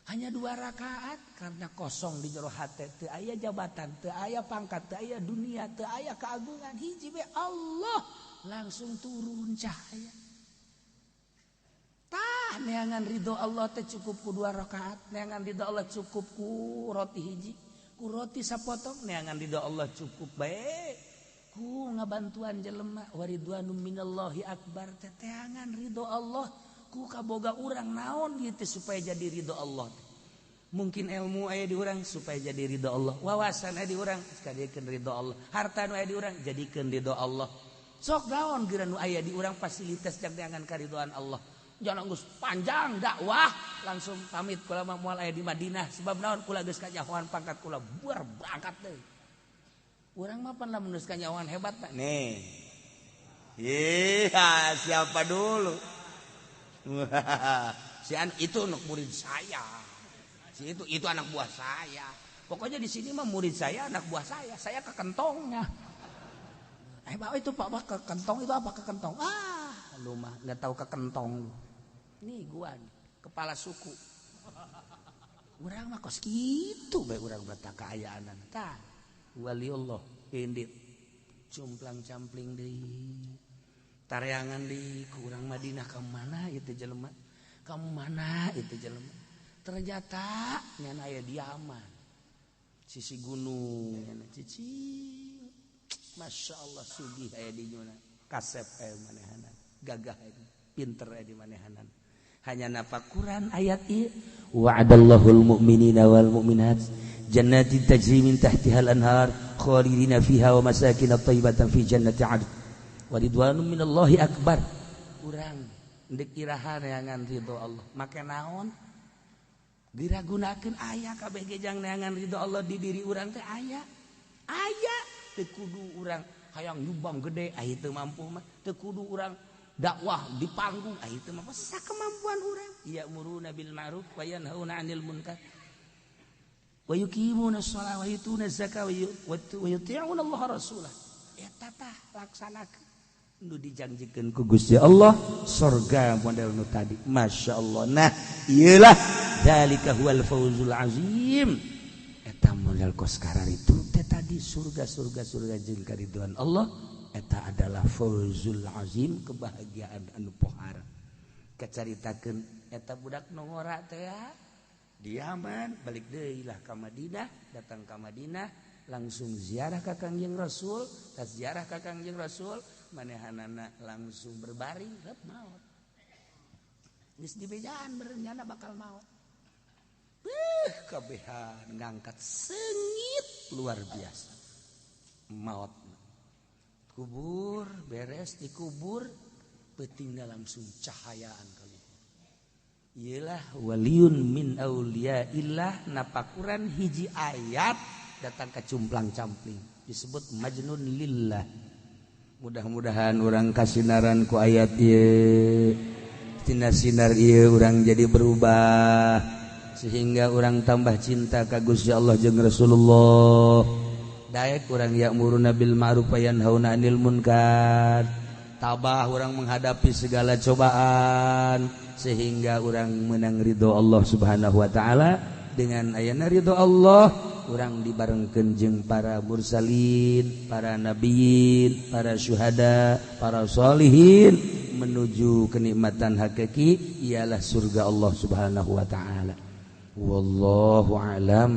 Hanya 2 rakaat karena kosong di jero hate, teu aya jabatan, teu aya pangkat, teu aya dunia, teu aya keagungan, hiji we Allah langsung turun cahaya. Tah neangan ridho Allah teh cukup ku 2 rakaat, neangan ridho Allah cukup ku roti hiji, ku roti sapotong, neangan ridho Allah cukup bae ku ngabantuan jelema waridwanum minallahi akbar teh teangan ridho Allah. Ku kaboga urang naon gitu supaya jadi ridho Allah. Mungkin ilmu aya di urang supaya jadi ridho Allah, wawasan aya di urang jadikeun ridho Allah, harta nu aya di urang jadikeun ridho Allah. Sok naon geura nu aya di urang fasilitas jang karidoan Allah. Jangan geus panjang dakwah langsung pamit kula mah moal aya di Madinah sebab naon kula geus kanyahoan pangkat kula buar berangkat deui. Urang mah pan lamun geus kanyahoan hebat tah. Nih. Iya, siapa dulu? Si an itu anak murid saya, si itu anak buah saya. Pokoknya di sini mah murid saya, anak buah saya ke kentongnya. Pak itu Pak ke kentong itu apa ke kentong? Ah, lu mah nggak tahu ke kentong lu. Nih gua nih, kepala suku. Urang mah kos kitu bae urang bata kaayaanan. Tah, waliullah indit cumplang-campling deui. Tareangan di kurang Madinah ke mana itu jelema, ke mana itu jelema. Ternyata nyana aya di Yaman, sisi gunung nyana cicing. Masya Allah sugih aya di nyuna, kasep aya manehanan, gagah aya, pinter aya di manehanan. Hanya nafakuran ayat ieu wa'adallahu mu'minina wal mu'minat jannatin tajri min tahtihal anhar khalidina fiha wa masakin thayyibatan fi jannati 'adn. Waridwanum minallahi akbar. Urang ndek iraha neangan ridho Allah. Make naon? Diragunakeun aya kabeh ge jang neangan ridho Allah di diri urang teh aya. Aya teu kudu urang hayang nyumbang gede aya teu mampu mah. Teu kudu urang dakwah di panggung aya teu mampu. Sakemampuan urang. Ya'muruna bil ma'ruf wa yanhauna 'anil munkar. Wa yuqimuna shalah wa yutuna zakah wa yuti'una Allah rasulah. Eta tah laksanakeun. Nu dijanjikeun ku Gusti Allah surga model nu tadi. Masya Allah. Nah iyalah dzalika huwal fawzul azim. Eta model kos kararitu teh tadi surga surga surga jeung kariduan Allah eta adalah fawzul azim, kebahagiaan anu pohara. Kacaritakeun eta budak nu ngora teh ya di Yaman balik deui lah ka Madinah, datang ka Madinah langsung ziarah ka Kangjeng Rasul, tas ziarah ka Kangjeng Rasul manehanana langsung berbaring rep maot. Geus dibejaan berencana bakal maot. Kabehan ngangkat sengit luar biasa. Maot. Kubur beres dikubur peutingna langsung cahayaan kaluhur. Iyalah waliun min auliyaillah napakuran hiji ayat datang ke cumplang-campling disebut majnun lillah. Mudah-mudahan orang kasinaran ku ayat ieu, tina sinar ieu urang jadi berubah sehingga orang tambah cinta ka Gusti Allah jeung Rasulullah. Daek urang ya'muruna bil ma'ruf wa yanhauna 'anil munkar. Tabah urang menghadapi segala cobaan sehingga urang menang ridho Allah Subhanahu wa taala. Dengan ayana ridho Allah urang dibarengkeun jeung para mursalin, para nabiyin, para syuhada, para sholihin menuju kenikmatan hakiki ialah surga Allah Subhanahu wa taala. Wallahu alam.